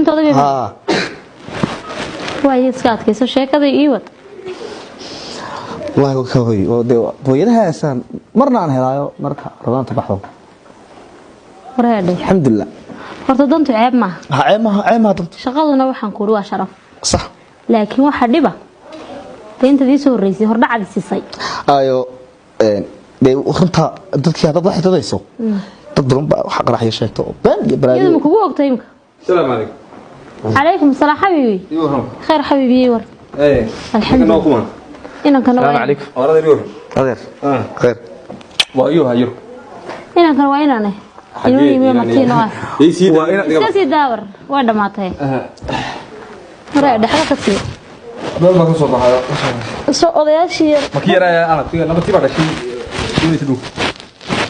Inta odaga Haa. Waa iska adkayso sheekada ii wad. Wallahi waa ka hooy oo dee booyadahaasaan marna aan helaayo marka rabadaanta baxdo. Wareedhe. Alxamdulilah. Horta dantu ceeb maaha. Ha, ceeb maaha, ceeb maaha dantu. Shaqaduna waxaan kuuri waa sharaf. Sax. Laakiin waxaa dhiba dee intaad ii soo horreysay hordhacad siisay. Ayo, dee runta dadkii haddaad la xididayso, dad badan baa wax qaraxyo sheegto oo been iyo iyadu balaayo. Ma kugu ogtay imka? السلام عليكم. Calaykum asalaam xabiibi. يوهم. Khayr xabiibi, war. ايه. Alxamdulillah. كمان. Inankana السلام waa عليكم ورد اليوم. Adeer. اه. Khayr. وايوها يرو. Inankana waa inaane inuu yimi martiino ah. اي سيدي. Iska sii daawar, waa dhammaatay. Wareedhe, xaga ka sii. دول ما كسو baxayo. Soo odayaashii. Ma ki yaraya ana laba tiba dhashay doonaysa dhul.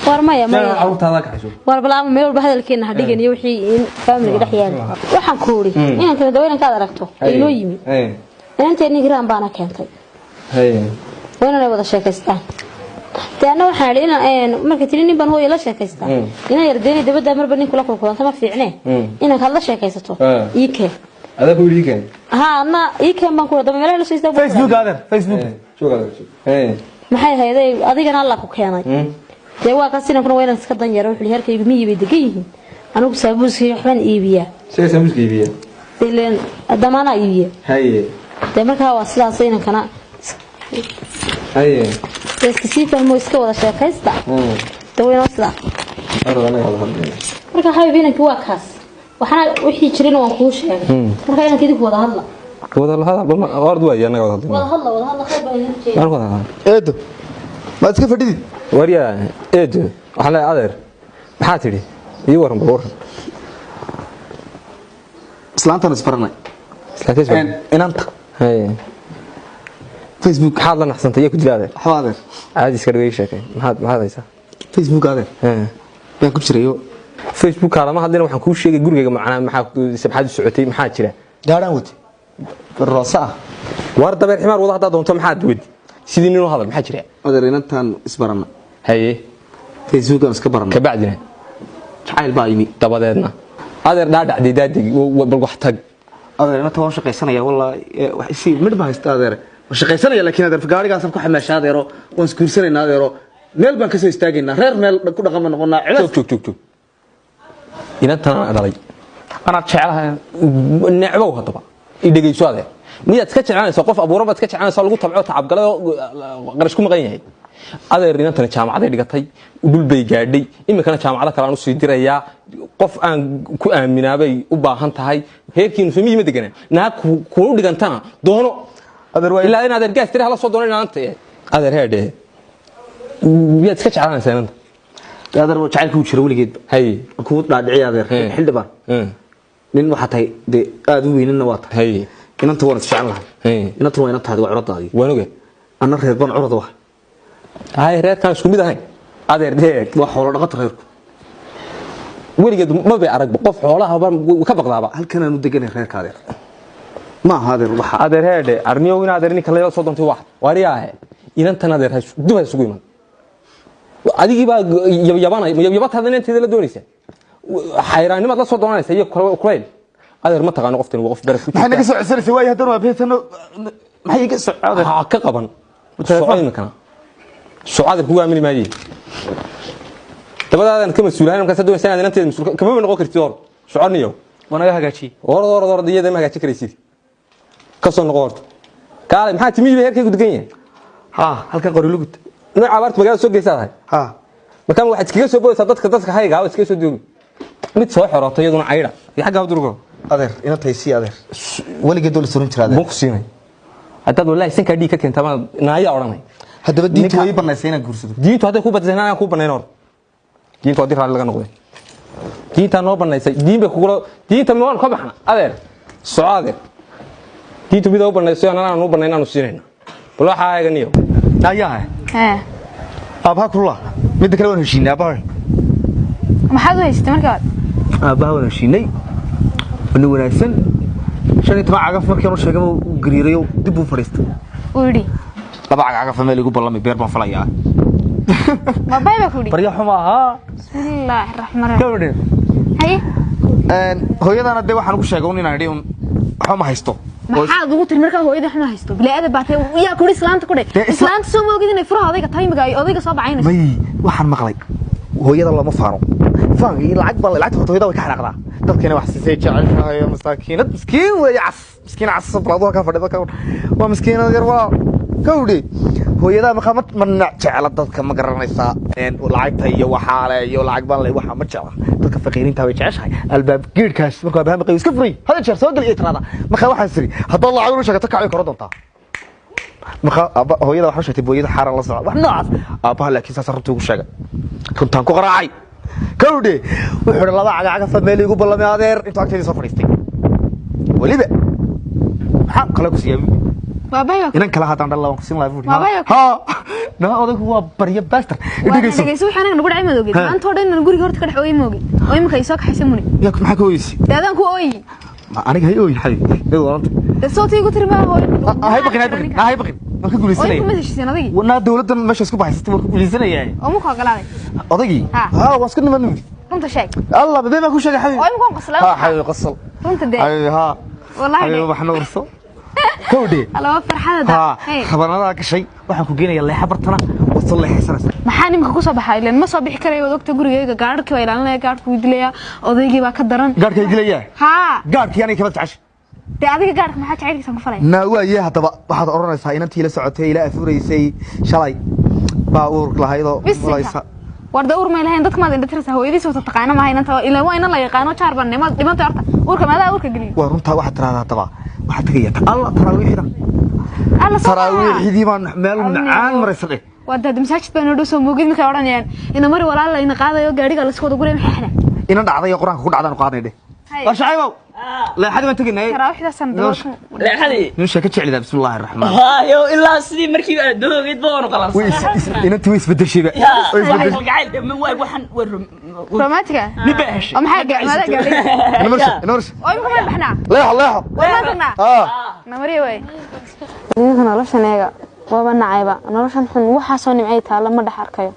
War maya, maya. Carruurtaada ka xisho. War balaama meel walba hadalkeena ha dhigan iyo wixii in faamiliga dhex yaala. Waxaan ku uri inankana dawa inankaad aragto ee inoo yimi. Inanteeni giraan baana keentay. Waa inay wada sheekaystaan. Dee anna waxaan idhi inaan marka tiri nin baan hooyo la sheekaystaa, inaan yardeeni dabadda marba nin kula kulkulanta ma fiicne, inankaad la sheekaysato ii keen. Ada ku yiri keen. Haa, anna ii keen baan ku daba meelaha la sheekaystaa. Facebook adeer, Facebook. Joog adeer, joog. Maxay hayday adigana alla ku keenay? Dee waa kaas inankuna waa inaan iska dan yaro. Wuxuu herkaygu miyii bay degan yihiin, anigu saabuuskii waxbaan iibiyaa. Sida samuska iibiya. Dee leen damaanaa iibiya. Dee markaa waa sidaas inankana. Dee iska sii fahmo, iska wada sheekaysta. Dee waa inoo sidaa. Arada anaga wada hadlayna. Marka xabib, inankii waa kaas, waxaana wixii jirina waan kuu sheegay. Marka inanka idinku wada hadla. Wada hadal bal ord way anaga wada hadlayna. Wada hadla, wada hadla, khayr baa idin jeeda. Aan wada hadal. Eedo, maad iska fadhidid? Wariya eedo, waxaan leeyahay adeer, maxaa tidhi? Ii waran bal, waran. Islaantaan isbaranay. Islaantays. Inanta. Facebook. Maxaad la naxsantay? Iyo ku dila adeer. Waxba adeer. Caadi iska dhigay, sheekay. Maxaad haysaa? Facebook adeer baan ku jirayo. Facebook kaalama hadlina, waxaan kuu sheegay gurigayga macnaa maxaa sabxaad u socotay? Maxaa jira? Gaadhaan wate roosa ah. Waar dabeer ximaar wada haddaad doonto, maxaad wedi sidii ninuu hadal? Maxaa jira? Adeer, inantaan isbaranay. Facebookaan iska baranay. Kabacdina? Jacayl baa yimi. Dabadeedna adeer dhaadhacday daadig bal wax tag. Adeer, inanta waan shaqaysanaya wallahi, wax isii midh ma haysta adeer, waan shaqaysanaya, laakiin adeer gaarigaasaan ku xamaasha adeero, waan isguursanaynaa adeero, meel baan kasoo istaagaynaa, reer meel ku dhaqan baan noqonaa. Joog, joog, joog, joog. Inantan aan dhalay Anaad jecelahay. Necbow, haddaba i dhegayso adeer. Miyaad iska jeclanaysaa qof abuuran baad iska jeclanaysaa, lagu tabco, tacabgalay oo qarash ku maqan yahay? Adeer, inantani jaamacaday dhigatay, dhul bay gaadhay, iminkana jaamacado kale aan usii dirayaa. Qof aan ku aaminaabay u baahan tahay. Reerkiinu soo miyi ma degana? Naag kuu dhigantana doono. Adeer waa Ilaa in adeer gaas tiri hala soo doono inaanta. Adeer, heedhe, miyaad iska jeclanaysaa inanta? Adeer, waa jacaylka uu jira weligeedba. Kuu dhaadhiciya adeer. Xildhibaan nin waxaa tahay dee aada u weynina waa tahay. Inanta waan is jecel lahay. Inantuna waa inantaadi, waa curadaadii. Waan oge. Anna reer baan curad wax. Hay, reerkaan isku mid ahayn adeer, deeg. Waa xoolo dhaqato reerku. Weligeed ma bay aragba qof xoolaha ka baqdaaba. Halkan aanu deganay reerka adeer, ma aha adeer waxa. Adeer, heedhe, arniyow, in adeer ninka layla soo doontay wax waariyaahe. Inantan adeer dib ha isugu iman. Adigii baa yabanay, yabyabataada inanteeda la doonaysa, xayraannimaad la soo doonanaysa iyo kulayl. Adeer, ma taqaano qoftan, waa qof baraf ku Maxay naga jirta. soo codsanaysa? Waayo haddana waa beetano, maxay iga soo adeer? Ha ka qaban. Soco iminkana, soco adeer, kugu aamini maaye. Dabadaadan ka mas-uulahayn markaas doonaysa inaad inanteeda mas-uul kamaba noqon kartid. Hor soconiyo. Waa naga hagaajiyey. Orod, orod, orod, iyada ma hagaajin karaysid. Ka soo noqo horta. Kaalay, maxaa timihii bay heerkaygu degan yahay? Ha, halkan qori lugud. Nooca abaarta magaalada soo geysaa tahay. Ha. Markaan waxaad iskaga soo boodaysaa dadka hayga iskaga soo doogi, mid soo xorotay iyaduna caydha iyo xagga durgo. Adeer, inantay sii adeer, weligeed waa la surin jira adeer. Buu ku siinay haddaad wallahi sankaa dhiig ka keenta ma naayaa odhanay. Haddaba diintu way ii banaysay inaan guursado. Diintu hadday ku badisay anaan kuu banayn hor. Diintu haddii raalli laga noqday, diintaa noo banaysay, diin bay kugula diinta maan ka baxna adeer. Soco adeer, diintu mida u banayso anaan u banayn aanu siinayna. Bal waxaa eeganiyo. Ayaa. Hee. Aabaha kulula, midda kale waan heshiinay aabaha. Maxaad u haysatay markaa? Aabaha waan heshiinay, nin wanaagsan. 15 cagaf markii aan u sheegay uu gariirayo, dib buu fadhiistay. Uu yidhi? Laba cagaf meel igu ballamay, beer baan falayaa. Babay baa ku yidhi? Barya xuma ahaa. Bismillaahi raxmaan raxiim. Gabadhe. Haye. Hooyadana dee waxaan ugu sheegay un inaan idhi un waxba ma haysto. Maxaad ugu tiri markaa hooyada wax ma haysto? Bilaa aadab baa tahay. Yaa kuri islaanta ku dheh. Islaanta soo moogid inay furaha odayga tahay imiga ay odayga soo bacaynayso. May, waxaan maqlay hooyada lama faano. Faanka iyo lacag baa lacagta horta hooyada way ka xanaaqdaa. Dadkana wax siisay jecelnahay masaakiinad miskiin weeye cas miskiin cas balaadu halkaa fadhida ka waa miskiinad yar waa kawdhi hooyada markaa ma jecla dadka ma garanaysaa lacagta iyo waxaale iyo lacag baan le waxa ma jecla dadka faqiiriinta way jeceshahay albaab geedhkaas markuu abaha maqayo iska furay hada jeer soo gal iyo tiraada markaa waxaan siri haddaad lacag u sheegato kacay koro doontaa markaa aabba hooyada waxaa sheegtay booyada xaaran la socda wax noocaas aabbaha laakiin saas runtii ugu sheegay runtaan ku qaraacay kawdhe wuxuu yidhi laba cagacagafa meel igu ballamay adeer intuu agteedii soo fadhiistay weliba maxaa kale ku siiyay inan kale haddaan dhal waan ku siin lahaa buuri ha na odaygu waa baryo baaster dhegeyso dhegeyso waxaan anaga nagu dhacay maad ogeed maanta oo dhan inaan guriga horta ka dhex ooyay ma ogeed oo imika ay soo kaxaysa muni yaa maxaa ka ooyeysi dee adaan ku ooyi ma aniga hay ooyin xabiib mid walanta dee sawtii igu tiri maa hooyo hay baqin hay baqin hay baqin waan ka guuleysanaya ooy kuma heshiiseen odaygii wanaa dawladdan meesha isku bahaysatay waan ka guuleysanayaa oo muku ogolaaday odaygii ha waan isku niman nimi runta sheeg allah babee baan ku sheegay xabiib oo imika waan qoslaa ha xabiib qosol runta dee xabiib ha wallahi xabiib wax nuurso kawdhe alaba farxadada khabanada gashay waxaan ku geenayaa leexa bartana waad soo leexaysanaysaa maxaa nimka ku soo baxay ileen ma soo bixi karayo waad ogta gurigayga gaadhkii baa ilaalinaya gaadhku wuu dilayaa odaygii baa ka daran gaadhkaa dilayaa haa gaadhkii aniga kama jecesha dee adiga gaadhka maxaa jacaylkiisaan ku falaya naa waaye haddaba waxaad odhanaysaa inantii la socotay ila afuuraysay shalay baa uur lahaydoo mulaysa war dee uur may lahayn dadka maad indhatiraysaa hooyadiis wata taqaana maaha inanta ilaan waa inan la yaqaano jaar baan maad dhimantay horta uurka maadaa uurka geliyo waa runtaa waxaad tiraahdaa haddaba waxaad tagayaa alla taraawiixda alla taraawiixdii baan meel macaan maraysa dheh waa dad masaajid baan noo soo moogid markay odhanayaan ina mari walaal la ina qaadayo gaariga la isku wada guray maxay xidhan ina dhacday oo quraanka ku dhacdaan qaadanay dheh waa shacaybow leexadii baan tegaynay taraawiixdaasan leexadii nin sheeko jeclidaa bismillaahi raxmaan hayo ilaa sidii markii aad doogeyd baan u qalansan inantii way isbedeshayba romantiga nin baa heshay oo maxaa gaadhay inorshe oo imika maxaan baxnaa leexo leexo waan tagnaa namari way idinka noloshan eega waaba nacayba noloshan xun waxaasoo nimcay taalla ma dhex arkayo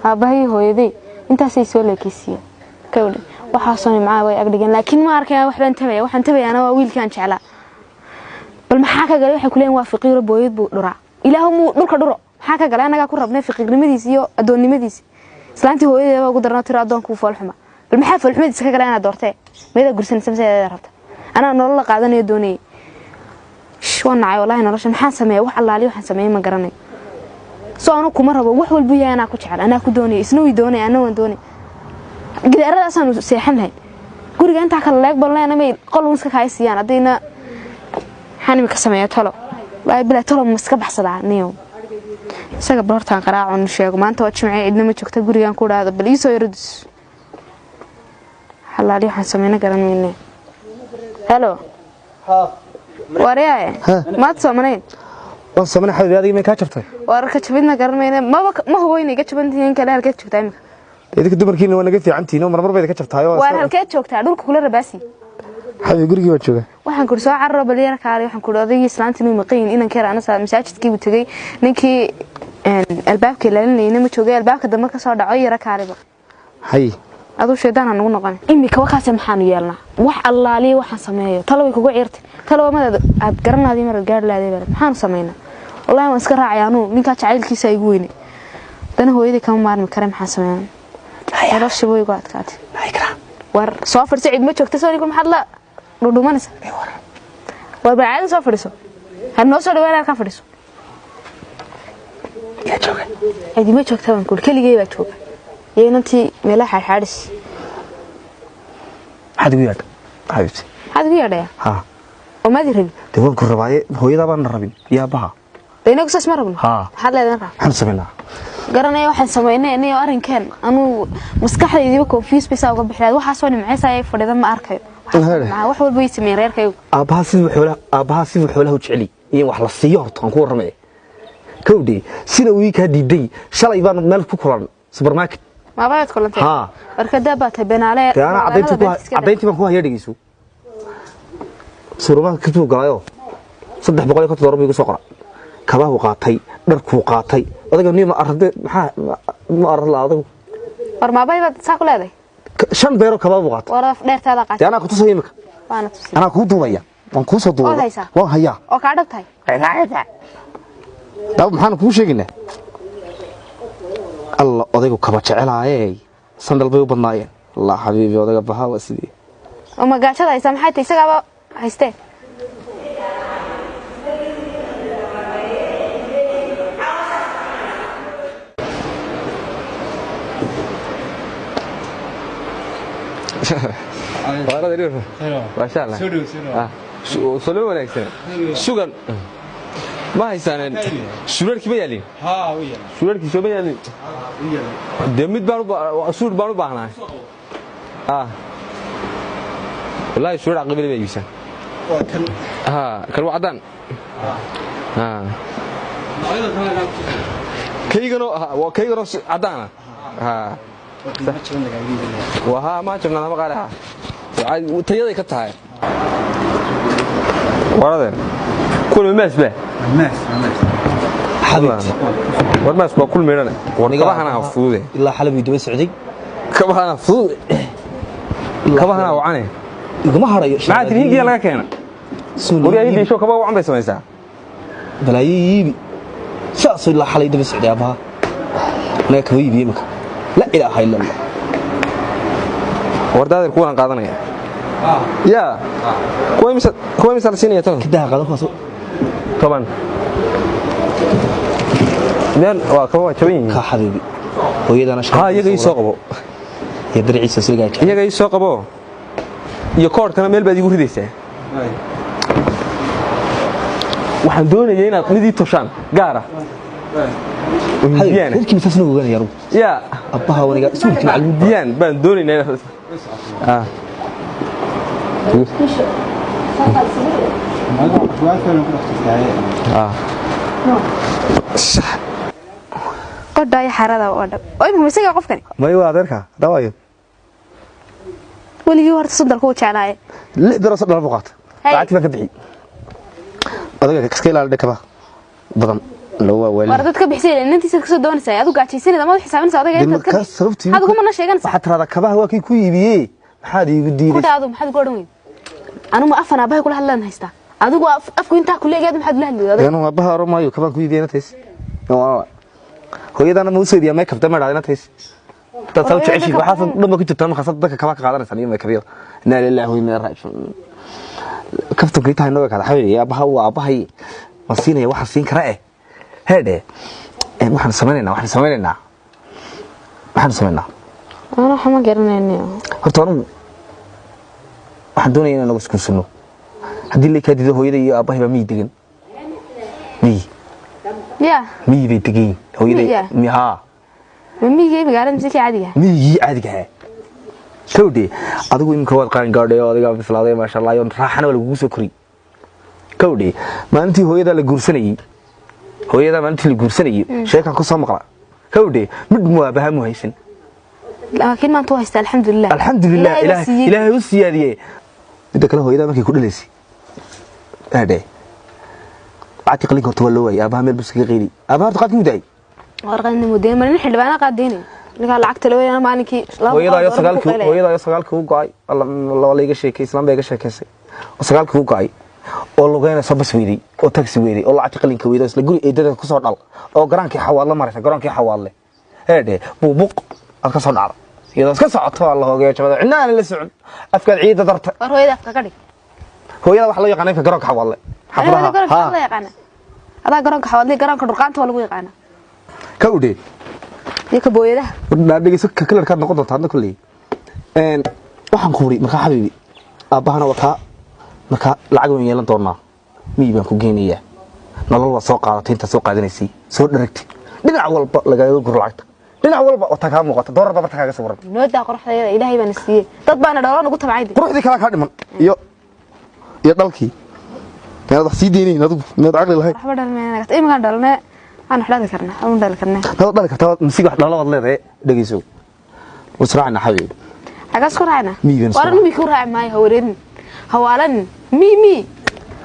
aabbahay hooyaday intaasay soo leekeysiiya kawdhe waxaasoo nimcaa way agdhigeen laakiin ma arkaya waxbaan tabaya waxaan tabayaana waa wiilkaan jeclaa bal maxaa ka galay waxay ku leeyihin waa faqiiro booyad buu dhuraa ilaahu muu dhulka dhuro maxaa ka galay annagaa ku rabnay faqiirnimadiisi iyo addoonnimadiisi islaantii hooyadeeda baa ugu darnoo tiro addoonkuu foolxuma bal maxaa foolxumadiisa ka galay inaad doortee meedaa gursanaysa mise eedaa rabta anaa nolol la qaadanayo doonayay waan nacay wallaahi nolosha maxaan sameeya wax allaaliya waxaan sameeyey ma garanayo soo anu kuma rabo wax walbu yahay anaa ku jecel anaa ku doonaya isna way doonaya anna waan doonaya gidaaradaasaan seexan lahayn guriga intaa kale leeg ban leena may qol un iska kaay siiyaan haddayna maxaan imika sameeya tolo wallaahi bilaa tolo ma iska baxsadaa niyow isaga bal hortaan qaraacon sheego maanta waa jimce cidna ma joogta gurigaan ku dhaado bal iisoo yaradus xalaali waxaan sameyna garan mayne helo wariyaaye maad soomanayn waan soomanay xabiibi adiga may kaa jabtay wararka jabidna garan mayne maba ma hubo inay ga jabantihiin kale halkeed joogtaa imika idinka dumarkiina waa naga fiicantihiin oo marmar bay idinka jabtaay waar halkeed joogtaa dhulka kula rabaasi xabiibi gurigii waa joogaa waxaan kuri soo cararo bal yar kaale waxaan kuri odaygii islaantii inuu maqan yihiin inanka yar anasa masaajidkii buu tegey ninkii albaabka ilaalinayna ma joogay albaabka dambe ka soo dhaco yara kaaliba hay aduu shaydaan ha nagu noqon imika wakaase maxaanu yeelnaa wax allaaliya waxaan sameeyo talo way kugu ciirtay talo madaad aad garanaadii maraad gaari lahaday baa maxaanu samaynaa wallahi waan iska raacay anuu ninkaa jacaylkiisa igu weynay dana hooyadii kama maarmi kare maxaan sameynaa noloshii way igu adkaatay war soo fadhiso cid ma joogta soo maxaad la dhudhumanaysa war balcaada soo fadhiso ha noo soo dhawaan halkaa fadhiso cidi ma joogta baan kuuri keligay baa jooga iyo inantii meelaha xaadxaadhis maxaad igu yeedha xabiibti maxaad igu yeedhaya ha oo maadi rabin dee waan ku rabaaye hooyadaa baan rabin iyo aabbaha dee inagu saas ma rabno maxaad leedahan raa maxaan samaynaa garanaya waxaan samaynay aniyo arrinkeen anuu maskaxdaydiiba confuse bay saa uga bixilaad waxaasoo nimcaysa ayay fadhida ma arkayo wax walba way sameeyeen reerkaygu aabbaha siduu xoolaha aabbaha siduu xoolaha u jeceli iyo wax la siiyo horta aan ku warramay kowdhe sina uu ii kaa diiday shalay baan meel ku kulan supermarket maabaad kulantay warka daa baa tahay beenaale dee anaa caddayntii baan ku haya dhegeyso supermarket buu galayo $350 buu igu soo qora kabahuu qaatay dharkuu qaatay odayga niyo ma arade maxaa ma arad la adigu war maabahay baad saa ku leedahay Shan beero kaba buu qaatay. War dheertaada qaatay. Dee anaa ku tusaya imika. Waana tusay. Anaa kuu duubaya. Waan kuu soo duubay. Waad haysaa? Waan hayaa. Oo kaa dhab tahay. Dab maxaan kuu sheegaynaa? Alla odaygu kaba jecelaaye. Sandal bay u badnaayeen. Allah xabiibi odayga bahaa waa sidii. Oo ma gaajada haysaa maxay tahay isagaaba haystee. Maasha Allah. Soo wanaagsan. Sugan. Ma haysaaneen suraalkii ma yaalin? Suraalkii soo ma yaalin? Dee mid baan suur baan u baahnaa. Wallaahi suur caqabili bay iibisaan. Kan waa caddaan. Kaygano waa kaygano caddaana. Waa ma jabnaa ma qaali tayaday ka tahay. Waradeen. Kulmi maas ba? Maas, maas. Xabiibti. War maas baa kul meedhane. War kabahana fudude. Ilaa xalab daba socday. Kabahana fudude. Kabahana wacane. Iguma harayo. Maxaa tiri hingiya laga keena? Guryaha hindisho kaba wacan bay samaysaa. Balaayo iibi. Saasoo ilaa xalay daba socday aabbaha. Naga kaba iibiye imika. La ilaaha illa Allah. War daadir kuwan qaadanaya. Yaa. Kuwa imisa la siinaya tan? Kidaha qaadan kuwaas. 10. Meel waa kaba waa jaban yihiin. Ka xabiibi. Hooyadana shaqo. Iyaga ii soo qabo. Iyo diriciisa siligaa jecel. Iyaga ii soo qabo. Iyo koodhkana meel baad igu ridaysaa. Waxaan doonayaa inaad mid ii toshaan gaar ah. Hindiyaan. Reerkii misaas nagu ogaanaya arugu. Yaa. Abbaha waniga suulkii macallin. Hindiyaan baan doonaynaa inaad. Qodhaay xarada oo dhab. Oo imika isaga qofkani. May waa adeerka. Dawaayo. Weligii horta sandalku u jeclaaye. Lix biro sandal buu qaatay. Lacagtii baan ka bixiyey. Odayga iska ilaali kaba badan. Loo waa wali. War dadka bixisay inantiisa ka soo doonaysaa adigu gaajaysanayda ma xisaabinaysaa odayga intaad ka sababtii. Adigu ma na sheeganaysaa. Waxaad tiraahdaa kabaha waa kii ku iibiyey. Maxaad iigu diiday? Ku dhaado maxaad ku odhan weyn? Anu ma afan aabahay kula hadlaan haystaa. Adigu afku intaa ku leeyahay maxaad la hadlaydaa? Anu aabaha oran maayo kabaan ku iibiyey inantays. Hooyadana ma u soo iibiyaa makeup dama dhahday inantays. Dad soo jeceshiin waxaas dhan ba ku jirtaa markaas dadka kabaa ka qaadanaysan iyo makeup-yada. Inna lillahi wa inna ilaihi raaji'uun. Kaftankii tahay noo kala xabiibi aabaha waa aabahay ma siinaya waxa siin kara heedhe waxaan samaynaynaa. Ana waxa ma garanayno. Horta anu waxaan doonayaa inaan nagu iskuursano. Haddii la kaa diido hooyada iyo aabahay baa miyi degan. Miyi. Yaa. Miyi bay degan hooyada. Haa. Miyigii magaalada mise kii caadiga? Miyigii caadiga ahaa. Kowdhe adigu imika waad qaan gaadhay oo adigaa bislaaday maasha Allah iyo raaxana waa lagugu soo koriyey. Kowdhe maalintii hooyada la guursanayay. Hooyada maalintii la guursanayay sheekan ku soo maqla. Kowdhe mid muwaabaha mu haysan. Laakiin maanta waa haystaa alxamdulillah. Alxamdulillah ilaahay u siyaadiyey. Midda kale hooyada markay ku dhalaysay. Aadhe. Lacagtii qalinka horta waa loo waayay aabaha meel buu iskaga qeyliyey. Aabaha horta qaadkii mu daayay. Warqadna mudee marin xildhibaana qaadeenay. Ninka lacagta la weeyaan maalinkii hooyada ayaa sagaalkii u go'ay. Alla la iga sheekay islaam baa iga sheekaysay. Oo sagaalkii u go'ay. Oo lugeynaysa bas weeday oo taxi weeday oo lacagtii qalinka weeday isla guri eedada ku soo dhal oo garaankii xawaadle maraysa garaankii xawaadle. Heedhe buubuq aad ka soo dhacdo. Iyadoo iska socoto alla hoogayo jabada cidna aan la socon. Afkaad ciida darta. War hooyada afka ka dhig. Hooyada waxa loo yaqaan afka garoonka xawaadle. Xaflaha. Ha. Loo yaqaan. Adaa garoonka xawaadle garoonka dhurqaanta waa lagu yaqaan. Ka udhe. Iyo ka booyadaha. Dhaadhigayso ka kalarkaad noqon doontaa hadda kulley. Waxaan ku wuri markaa xabiibi aabbahana waa kaa markaa lacag waan yeelan doonaa. Miyi baan ku geynayaa. Nolol waa soo qaadatay intaad soo qaadanaysay soo dharagtay. Dhinac walba lagaaga guro lacagta. Dhinac walba oo taa muuqata doorar baa barta kaaga soo waran. Noodaa quruxdeeda ilaahay baan siiyay. Dad baana dhaloo nagu tabcay. Quruxdii kala ka dhiman iyo dhalkii. Inaad wax sii deynayn adigu inaad caqli lahayn. Waxba dhalmeen iminkaan dhalnay aan wax dhali karnaa aan dhali karnaa. Hada dhali kartaa masiig wax dhalo wad leedahay dhageyso. Wasraacna xabiib. Xagaas ku raacna. Waran mi ku raac maayo hawareerin. Hawaalan mi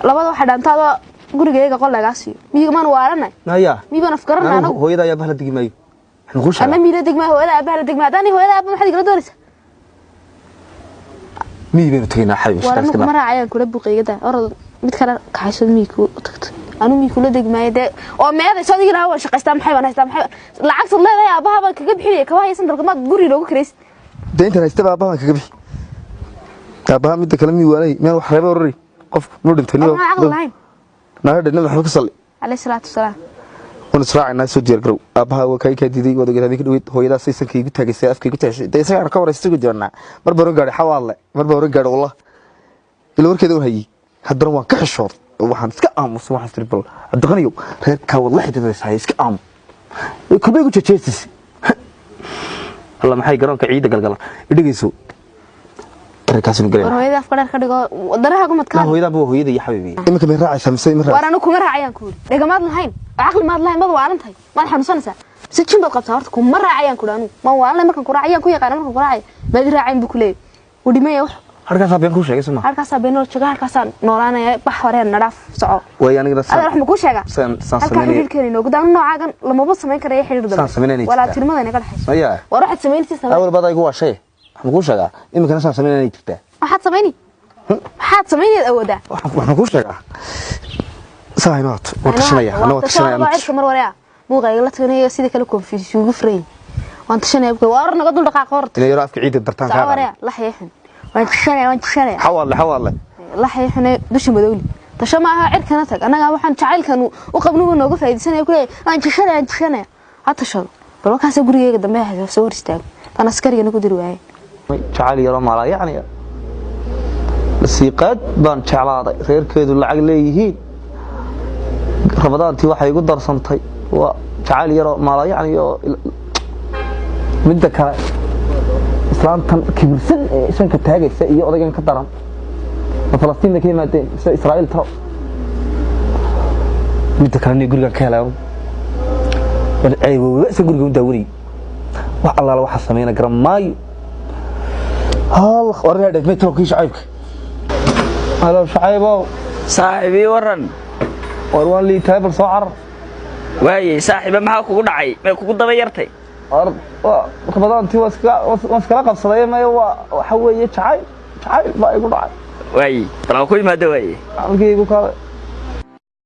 labada waxa dhaantaada gurigeyga qol laga siiyo. Miyiga maan waalanay. Naya. Mi baan afkaranaa anagu. Hooyada ayaa bahla digi maayo. Waxaan ku sheegaa. Ana miila degmaa hooyada aabbaha la degmaa. Hadaan hooyada aabba maxaad igala doonaysaa? Miyi baynu tegaynaa xabiib. War anu kuma raacayaan kula buqeygada orod mid kale kaxaysad miyi ku tagto anu miyi kula degmaayo dee oo meedayso adiga lahaa waan shaqaystaa maxay baan haystaa maxay lacagtaad leedahay aabbaha baan kaga bixinaya kabaha iyo sandalka maad guri noogu kiraysid. Deyntan haystaba aabbahan kaga bixi. Aabbaha midda kale miyi waanay meel wax reeba orori qofku muu dhintay. Ama caqli lahayn. Naga nabi Maxamed ku salli. Calayhi salaatu wasalaam. Waan israacaynaa, soo diyaar garow. Aabbaha waa kaa diiday, waad ogeed habeenka dhaweyd hooyadaa saysanka igu taagaysay, afka igu taagaysay. Dee isagaan ka waraysa sugi doonaa. Mar baan oran gaadhay xawaadle, mar baan oran gaadhay wallah ila warkeeda waan hayay, haddana waan ka xishooday oo waxaan iska aamusay. Waxaan istiri bal Cabdiqaniyow reerkaa waad la xididaysaa, iska aamu kulbay igu jejeesisay. Alla maxay garoonka ciidda galgala idhigayso reerkaasinu war galayna. Hooyada afka dheer ka dhigo danaha gumad ka. Hooyadaa waa hooyada iyo xabiibi. Iminka may raacaysaa mise ima war raacaysaa? Anu kuma raacayaan kuuri dhegamaad lahayn oo caqli maad lahayn, maad waalan tahay, maad xanuunsanaysaa mise jin baad qabtaa? Horta kuma raacayaan kuuri anu maan waalanay markaan ku raacayaan ku yaqaana markaan ku raacay maad i raacayn buu ku leeyahay wuu dhimaya wax. Harkaasaa been kuu sheegay soo ma? Halkaasaa been nool jooga, halkaasaa noolaanaya, bax horeen nadhaaf soco. Waayo anigana adeer wax ma kuu sheegaa? Saan halkaa sameynaya. Xidhiidhkeena inoogu daa noocaagan lamaba samayn karaya xidhiidh dambe. Saan samaynayna jirtaa. Walaaltinimada inaga dhexayso. Maya. War waxaad samaynaysa samee. Awal baad igu waashay. Waxaan kuu sheegaa iminkana saan samaynayna jirtaa. Waxaad samayni, maxaad samaynayd awoodaa? Waxaan kuu sheegaa saa inoo hato waan tashanaya anna waan tashanaya anna. Cirka mar wareya buuqayga la taganayo sidii kale confuse ugu furay waan tashanaya buuqa waar naga dul dhaqaaq horta. Inay yaro afka ciidda dartaan soco kaa wareya la xeexin waan tashanaya waan tashanaya. Xawaadle xawaadle. La xeexin dusha madowli tasho maaha cirkana tag annaga waxaan jacaylkan u qabnuba nooga faa'iidaysanaya ku leeyahay waan tashanaya waan tashanaya ha tashado bal markaas gurigeyga dambe ha soo hor istaago tan askarigana ku diri waaye. Jacayl yaro maalaa yacni nasiiqaad baan jeclaaday, reerkeedu lacag leeyihiin. Ramadaantii waxay igu darsantay waa jacayl yaroo maalaa yacni oo midda kale islaantan kibirsan ee sanka taagaysa iyo odaygan ka daran ma Falastiin bay ka yimaadeen mise Israa'iil talo? Midda kale nin gurigan ka helaa ceebooba guriga u daawanayay wax allaala waxa sameyna garan maayo. Hal wareer may tolkii Shacaybka. Halo Shacaybow. Saaxiibii waran. War waan liitahay, bal soo carar. Waayey saaxiiba, maxaa kugu dhacay? May kugu daba yartay? War ramadaantii waan iskala qabsaday maya waa waxa weeye jacayl jacayl baa igu dhacay. Waayey bal aan ku imaado waayey. Halkii igu kaale.